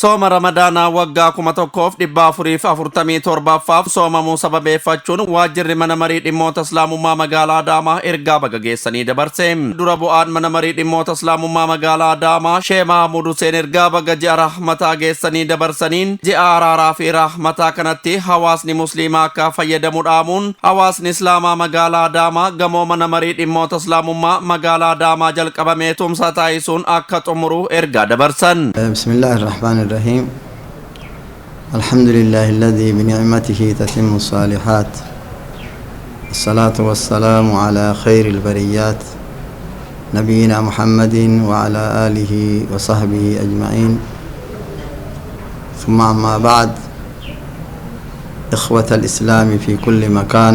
Sooma Ramadaanaa waggaa 1447ffaaf soomamuu sababeeffachuun waajjirri mana marii dhimmoota Islaamummaa magaalaa Adaamaa ergaa baga geessanii dabarse. Dura bu'aan mana marii dhimmoota Islaamummaa magaalaa Adaamaa Shee Mahamuud Huseen ergaa baga ji'a rahmataa geessanii dabarsaniin, ji'a araaraa fi rahmataa kanatti hawaasni Musliimaa akka fayyadamu dhaamuun, hawaasni Islaamaa magaalaa Adaamaa gamoo mana marii dhimmoota Islaamummaa magaalaa Adaamaa jalqabame tumsa taasisuun akka xumuru ergaa dabarsan. بسم الله الرحمن الرحيم، الحمد لله الذي بنعمته تتم الصالحات، الصلاة والسلام على خير البريات نبينا محمد وعلى آله وصحبه أجمعين، ثم أما بعد، إخوة الإسلام في كل مكان،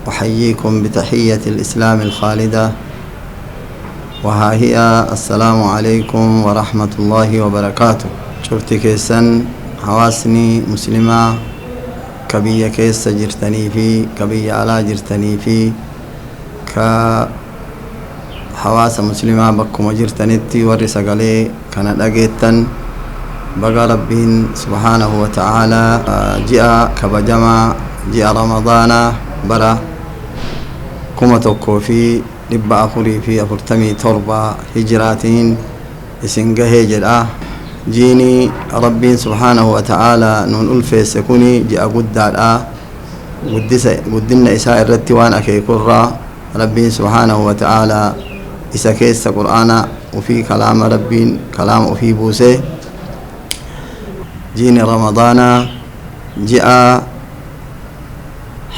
أحييكم بتحية الإسلام الخالدة، وها هي: السلام عليكم ورحمة الله وبركاته. Cufti keessan hawaasni muslimaa ka biyya keessa jirtanii fi ka biyya alaa jirtanii fi ka hawaasa muslimaa bakkuma jirtanitti warri sagalee kana dhageettan, baga Rabbiin سبحانه وتعالى ji'a kabajamaa ji'a Ramadaanaa bara 1447 hijiraatiin isin gahee jedha. Jiini Rabbiin سبحانه وتعالى nuun ulfeesse kuni ji'a guddaadha. Guddisa guddinna isaa irratti waan akeekurraa Rabbiin سبحانه وتعالى isa keessa Qur'aana ufii, kalaama Rabbiin kalaama ufii buuse. Jiini Ramadaanaa ji'a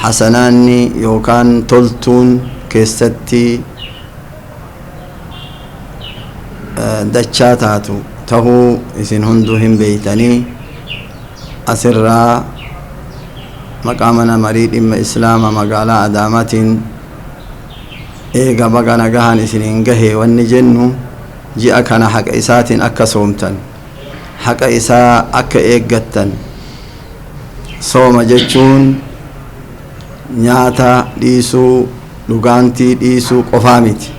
hasanaanni yookaan toltuun keessatti dachaa taatu tahuu isin hunduu hin beeytanii. Asirraa maqaa mana marii dhimma Islaama magaalaa Adaamaatiin eega baga nagahan isiniin gahe wanni jennu, ji'a kana haqa isaatiin akka soomtan, haqa isaa akka eeggattan. Sooma jechuun nyaata dhiisuu, dhugaantii dhiisuu qofaa miti.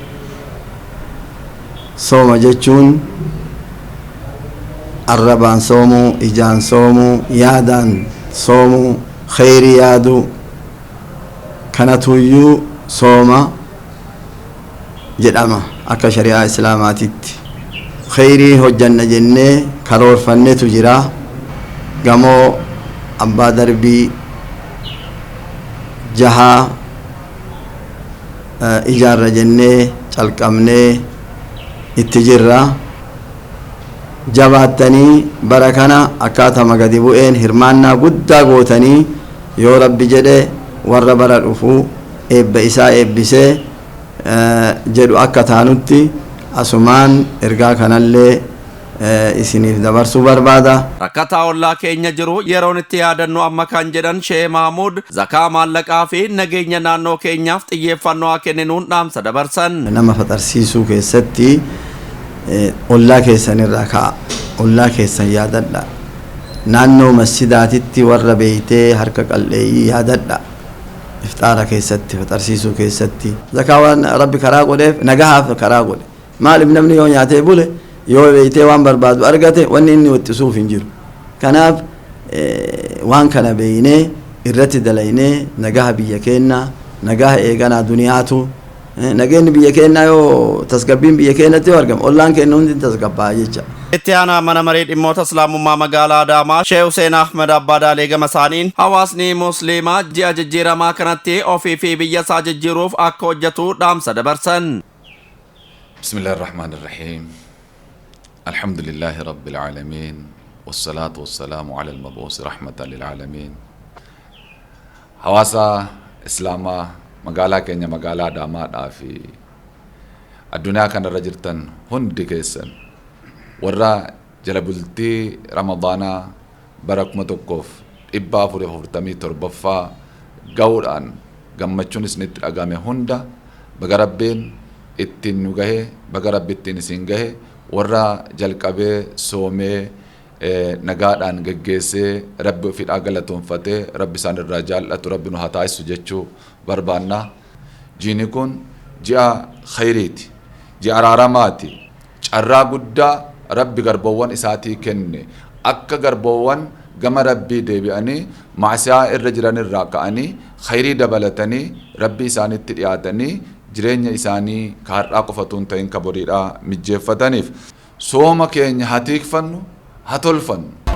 Sooma jechuun arrabaan soomuu, ijaan soomuu, yaadaan soomuu, kheyrii yaaduu, kanatuyyuu sooma jedhama akka shari'aa Islaamaatitti. Kheyrii hojjanna jennee karoorfannetu jira. Gamoo abbaa darbii jahaa ijaarra jennee calqabnee itti jirra. Jabaattanii bara kana akkaatama gadi bu'een hirmaannaa guddaa gootanii, yoo Rabbi jedhe warra bara dhufu eebba isaa eebbisee jedhu akka taanutti asumaan ergaa kanallee isiniif dabarsuu barbaada. Rakkataa ollaa keenya jiru yeroon itti yaadannu amma kan jedhan Shee Mahmuud, zakaa maallaqaa fi nageenya naannoo keenyaaf xiyyeeffannoo haa kenninuun dhaamsa dabarsan. Nama faxarsiisuu keessatti ollaa keessan irraa ka'a. Ollaa keessan yaadadha. Naannoo masjidaatitti warra beeytee harka qalleeyyii yaadadha. Ifxaara keessatti, faxarsiisuu keessatti. Zakaa waan Rabbi karaa godheef nagahaaf karaa godhe. Maaliif? Namni yoo nyaatee bule, yoo beeytee waan barbaadu argate, wanni inni wixxisuuf hin jiru. Kanaaf waan kana beeynee irratti dalaynee nagaha biyya keenyaa nagaha eeganaa. Duniyaatu nageenyi biyya keenyaa yoo tasgabbiin biyya keenyatti yoo argame, ollaan keenya hundi tasgabbaa jecha. Itti aanaa mana marii dhimmoota Islaamummaa magaalaa Adaamaa Shee Huseen Ahmed Abbaadaalee gama isaaniin, hawaasni Musliimaa ji'a jijjiiramaa kanatti ofii fi biyya isaa jijjiiruuf akka hojjetu dhaamsa dabarsan. بسم الله الرحمن الرحيم، الحمد لله رب العالمين، والصلاة والسلام على المبعوث رحمة للعالمين. Hawaasa Islaamaa magaalaa keenya magaalaa Adaamaadhaa fi addunyaa kanarra jirtan hundi keessan, warra jala bultii Ramadaanaa bara 1447ffaa ga'uudhaan gammachuun isinitti dhagame hunda, baga Rabbiin ittiin nu gahe, baga Rabbi ittiin isin gahe. Warra jalqabee soomee nagaadhaan geggeessee Rabbi ofiidhaa galatoonfatee Rabbi isaan irraa jaallatu Rabbi nu haa taasisu jechuu barbaanna. Jiini kun ji'a khayriiti, ji'a araaramaati, carraa guddaa. Rabbi garboowwan isaatii kenne akka garboowwan gama Rabbii deebi'anii maasiyaa irra jiran irraa ka'anii khayrii dabalatanii Rabbii isaanitti dhiyaatanii jireenya isaanii ka har'aa qofatu hin ta'in ka boriidhaa mijjeeffataniif. Sooma keenya haa tiikfannu, haa tolfannu.